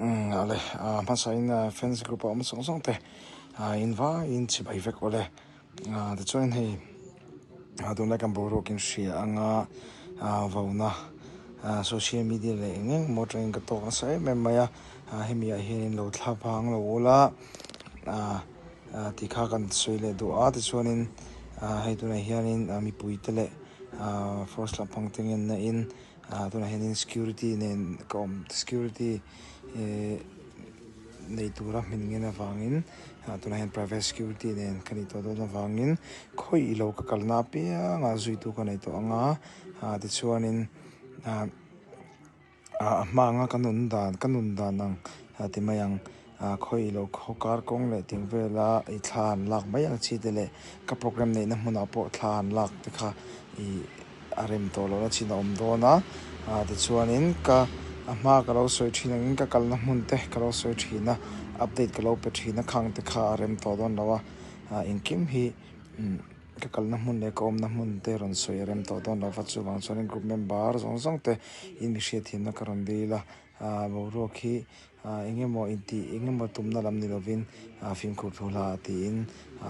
Ale hmasa in fans group a awm zawng zawng te in vaiin chibai vek awle. Tichuan hei tunlai kan boruak in hria anga vauna social media leh eng eng emaw atangin ka tawk nasa em em mai a, hemi ah hianin lo thla vang lo ula tih kha kan sawi leh duh a. Tichuanin hei tunah hianin mipui te leh force lampang te ngenna in tunah hianin security nen ka awm security eh nei tura hmin ngen avangin tunah hian private security nen ka nih tawh dawn avangin khawi ilo ka kalna apianga zuitu ka nei tawh ang a tichuanin ah a hma anga ka nun dan ka nun dan ang ti mai ang. Khawi lo khaw kar kawng leh ting vela i thla han lak mai ang chi te leh ka program neihna hmunah pawh thla han lak te kha ih a rem tawh lohna chin a awm dawn a, tichuanin ka a hma ka lo sawi thin angin ka kalna hmun te ka lo sawi thin a, update ka lo pe thin a khang te kha a rem tawh dawn lo a, engkim hi ka kalna hmun leh ka awmna hmun te rawn sawi a rem tawh dawn lo va, chuvang chuanin group member zawng zawng te in mi hriatthiamna ka rawn dil a. Boruak hi eng emaw intih eng emaw tumna lam ni lovin fimkhur thu hla tiin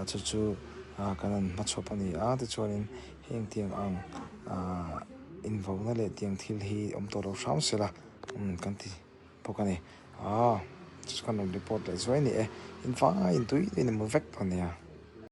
chu chu kan han hmachhawp a ni a. Tichuanin heng tiang ang invauna leh tiang thil hi awm tawh lo hram sela kan ti bawk a ni. Chu chu kan rawn report leh zuai a ni e. Invai intui in emaw vek tawh a nia.